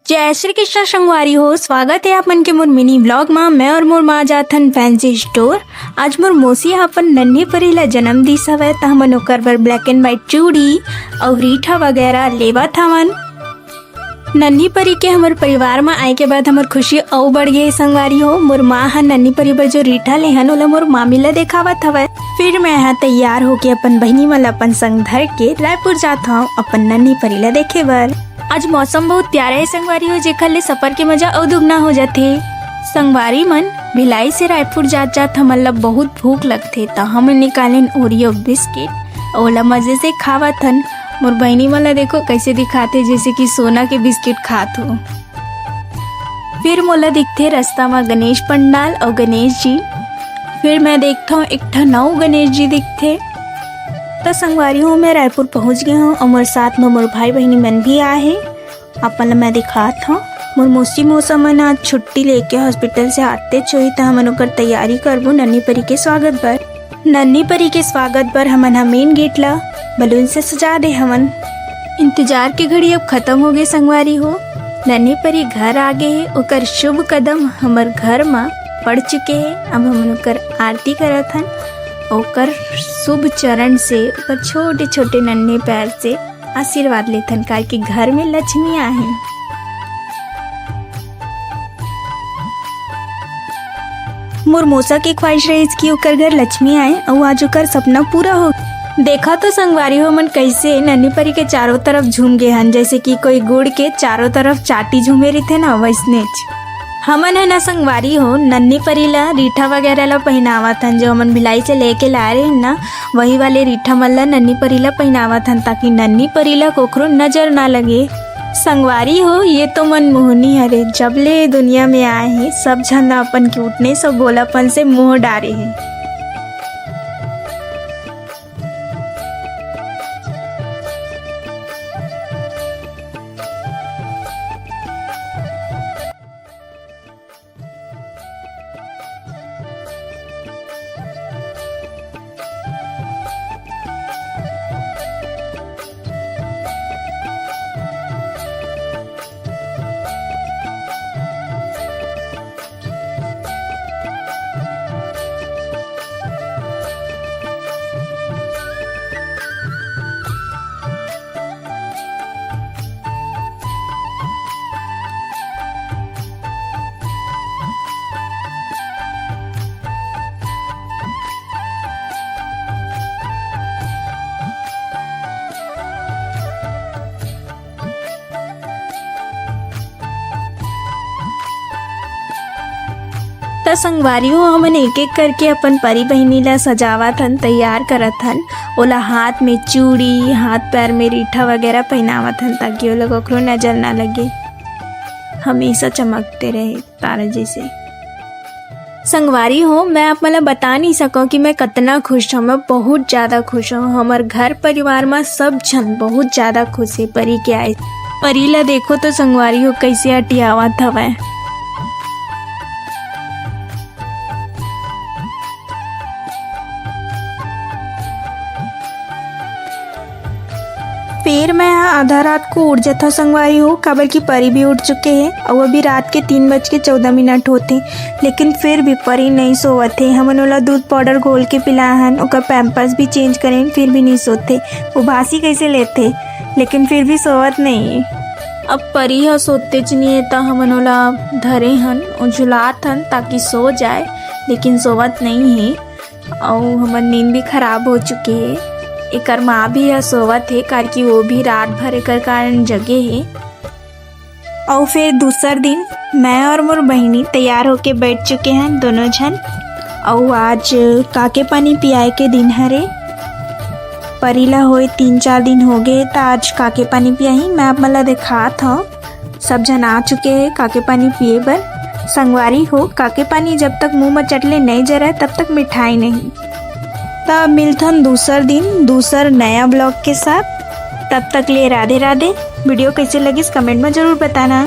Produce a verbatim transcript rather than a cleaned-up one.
जय श्री कृष्ण संगवारी हो, स्वागत है आप मन के मोर मिनी व्लॉग मा। मैं और मोर माँ जाथन फैंसी स्टोर। आज मोर मौसी ह अपन नन्ही परी ला जन्म दिस हवय, त हमन ओकर बर ब्लैक एंड व्हाइट चूड़ी अउ रीठा वगैरह लेवत हवन। नन्ही परी के हमर परिवार मा आए के बाद हमर खुशी अउ बढ़ गे संगवारी हो। मोर माँ ह नन्ही परी बर जो रीठा लेहन, ओला मोर मामी ला देखावत हवय। फिर मैं ह तैयार होके अपन बहिनी मन ला अपन संग धर के रायपुर जात हव अपन नन्ही परी ला देखे बर। आज मौसम बहुत प्यारा है संगवारी हो, जेकर ले सफर के मजा अउ दुगना हो जाथे। संगवारी मन, भिलाई से रायपुर जात जात हमन ला बहुत भूख लगथे, त हमन निकालेन ओरियो बिस्किट, ओला मजे से खावत हन। मोर बहिनी मन ला देखो कैसे दिखाथे, जैसे कि सोना के बिस्किट खात हो। फिर मोला दिखथे रस्ता मा गणेश पंडाल अउ गणेश जी। फिर मैं देखथव एक ठन अउ गणेश जी दिखथे। त संगवारी हो, मैं रायपुर पहुंच गे हव अउ मोर साथ में मोर भाई बहिनी मन भी आए हे। अपन ला मैं दिखात हव, मोर मौसी मौसा मन आज छुट्टी लेके हॉस्पिटल से आते च होही, त हमन ओकर तैयारी करबो नन्ही परी के स्वागत बर। नन्ही परी के स्वागत बर हमन ह मेन गेट ला बलून से सजा दे हवन। इंतजार के घड़ी अब खत्म हो गे संगवारी हो, नन्ही परी घर आ गे हे। ओकर शुभ कदम हमर घर मा पड़ चुके हे। अब हमन ओकर आरती करत हन, ओकर शुभ चरण से, ओकर छोटे छोटे नन्हे पैर से आशीर्वाद लेथन, काहे कि घर में लक्ष्मी आहे। मोर मौसा के ख्वाहिश रहिस कि ओकर घर लक्ष्मी आए, अउ आज ओकर सपना पूरा हो। देखा तो संगवारी हो मन, कैसे नन्ही परी के चारों तरफ झूम गे हन, जैसे कि कोई गुड़ के चारों तरफ चाटी झूमे रहिथे ना, वैसनेच। हमन ह ना संगवारी हो, नन्ही परी ला रीठा वगैरह ला पहिनावत हन, जो हमन भिलाई से लेके लाए रहे ना, वही वाले रीठा मन ला नन्ही परी ला पहिनावत हन, ताकि नन्ही परी ला कोखरो नजर ना लगे। संगवारी हो, ये तो मनमोहनी हरे, जब ले दुनिया में आए हे, सब झन ला अपन क्यूटनेस अउ भोलापन से मोह डारे हे। त संगवारी हो, हमन एक-एक करके अपन परी बहिनी ला सजावत हन, तैयार करत हन। ओला हाथ में चूड़ी, हाथ पैर में रीठा वगैरह पहिनावत हन, ताकि ओला ककरो नजर ना लगे, हमेशा चमकते रहे तारा जैसे। संगवारी हो, मैं आप मन ला बता नहीं सकव कि मैं कतना खुश हूँ। मैं बहुत ज्यादा खुश हूँ। हमर घर परिवार मा सब झन बहुत ज्यादा खुश हे परी के आए। परी ला देखो तो संगवारी हो, कैसे अटियावत हवय। फेर मैं ह आधा रात को उठ जथव संगवारी हो, काबर कि परी भी उठ चुके हे अउ अभी रात के तीन बज के चौदह मिनट होथे, लेकिन फिर भी परी नहीं सोवत हे। हमन ओला दूध पाउडर घोल के पिलाए हन, ओकर पैम्पर्स भी चेंज करेन, फिर भी नहीं सोते। उबासी कैसे लेथे, लेकिन फिर भी सोवत नहीं हे। अब परी ह सोतेच नहीं हे, त हमन ओला धरे हन, ओ झुलात हन ताकि सो जाए, लेकिन सोवत नहीं हे। अउ हमर नींद भी खराब हो चुके हे। एकर माँ भी ह सोवत हे, काबर कि वो भी रात भर एकर कारण जगे हे। अउ फिर दूसर दिन मैं और मोर बहिनी तैयार होके बैठ चुके हन दोनों झन। अउ आज काके पानी पियाए के दिन हरे। परी ला होए तीन चार दिन हो गए, त आज काके पानी पियाही। मैं आप मन ला दिखात हव। सब झन आ चुके हे काके पानी पिए बर। संगवारी हो, काके पानी जब तक मुंह म चटले नहीं जरय, तब तक मिठाई नहीं। त अब मिलथन दूसर दिन, दूसर नया व्लॉग के साथ। तब तक ले राधे राधे। वीडियो कैसे लगिस, कमेंट में जरूर बताना।